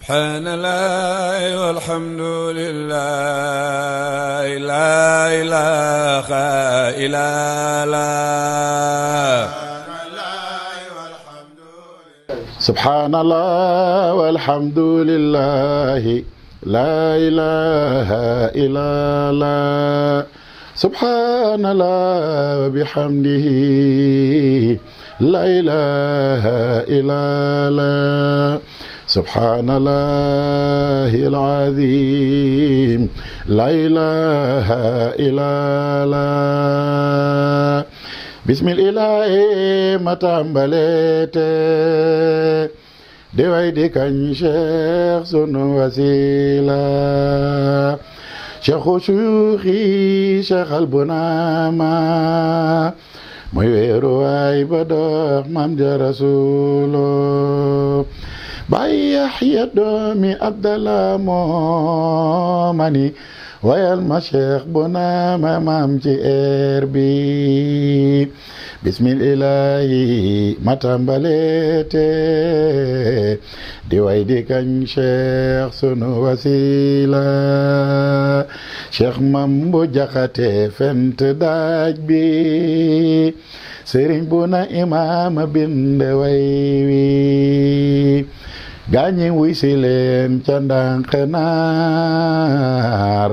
سبحان الله والحمد لله لا إله إلا الله سبحان الله والحمد لله لا إله إلا الله سبحان الله وبحمده لا إله إلا الله سبحان الله العظيم لا إله إلا الله بسم الله متامبلت دواي دي كان شيخ سنو وسيلة شيخ شيوخي شيخ البنامة موي ويرو واي بدوخ مام جا رسولو باي يحيى دومي عبد الله موماني ويل ما شيخ بنامة مام جي اربي بسم الله ما تمبلت دي واي دي كان شيخ سنو وسيلة شيخ مامبو جاخاتي فنت داج بي سيرين بونا امام بند ويوي gaañi wuy si leen ca ndànk naar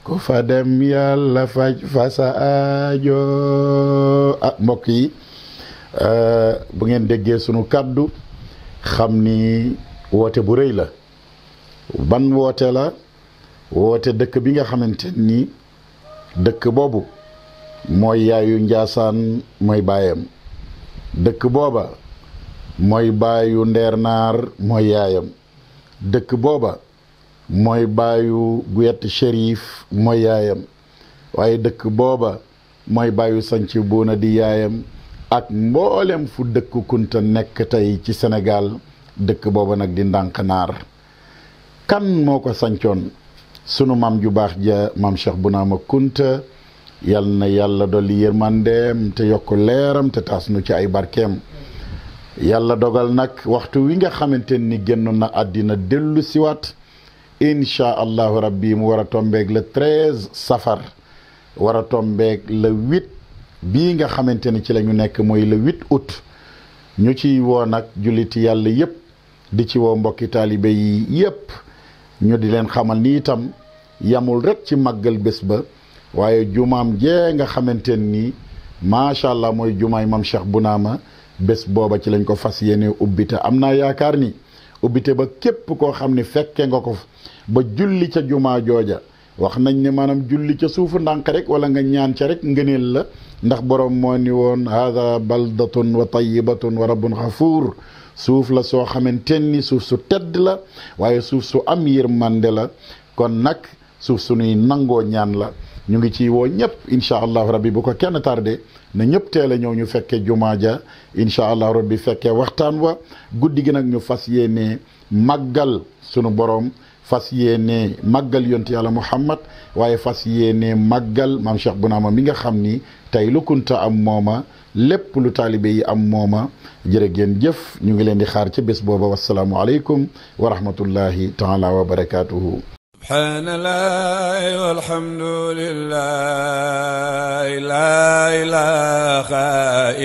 ku fa dem yàlla faj fa sa aajo mbokk yi bu ngeen déggee sunu kàddu xam ni woote bu rëy la ban woote la woote dëkk bi nga xamante ni dëkk boobu mooy yaayu Njaasaan mooy baayam dëkk booba mooy baayu ndeer naar mooy yaayam dëkk booba mooy baayu Guyet Chérif mooy yaayam waaye dëkk booba mooy baayu sanc buuna di yaayam ak mboolem fu dëkk kunta nekk tey ci Sénégal dëkk booba nag di ndànk naar kan moo ko sancoon sunu maam ju baax ja maam Cheikh Bounama Kunta yal na yàlla dolli yërmandeem te yokk leeram te taas nu ci ay barkeem yàlla dogal nag waxtu wi nga xamante ni génnoon na àddina dellu siwaat incha allahu rabbi mu war a tombeeg le 13 safar war a tombeeg le 8 bii nga xamante ni ci la ñu nekk mooy le 8 août ñu ci woo nag julliti yàlla yépp di ci woo mbokki taalibe yi yépp ñu di leen xamal ni itam yamul rek ci màggal bés ba waaye jumaam jee nga xamante ni macha allah mooy jumaay mam Cheikh Bounama bés booba ci lañ ko fas yéene ubbite am naa yaakaar ni ubbite ba képp koo xam ne fekke nga ko ba julli ca jumaa jooja wax nañ ne maanaam julli ca suufu ndànk rek wala nga ñaan ca rek ngëneel la ndax borom moo ni woon hada baldatun wa tayyibatun wa rabbun xafuur suuf la soo xamante ni suuf su tedd la waaye suuf su am yërmande la kon nag suuf su nuy nangoo ñaan la ñu ngi ci woo ñëpp incha allahu rabbi bu ko kenn tardé na ñëpp teel a ñëw ñu fekke jumaa ja incha allahu rabbi fekkee waxtaan wa guddi gi nag ñu fas yéene màggal sunu borom fas yéene màggal yonti yàlla Muhammad waaye fas yéene màggal maam Cheikh Bounama mi nga xam ni tey lu kunta am mooma lépp lu taalibe yi am mooma jërë ngeen jëf ñu ngi leen di xaar ca bés booba wassalaamu aleykum wa rahmatullahi taala wa barakatuhu سبحان الله والحمد لله لا إله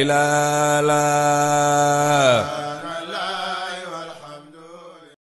إلا الله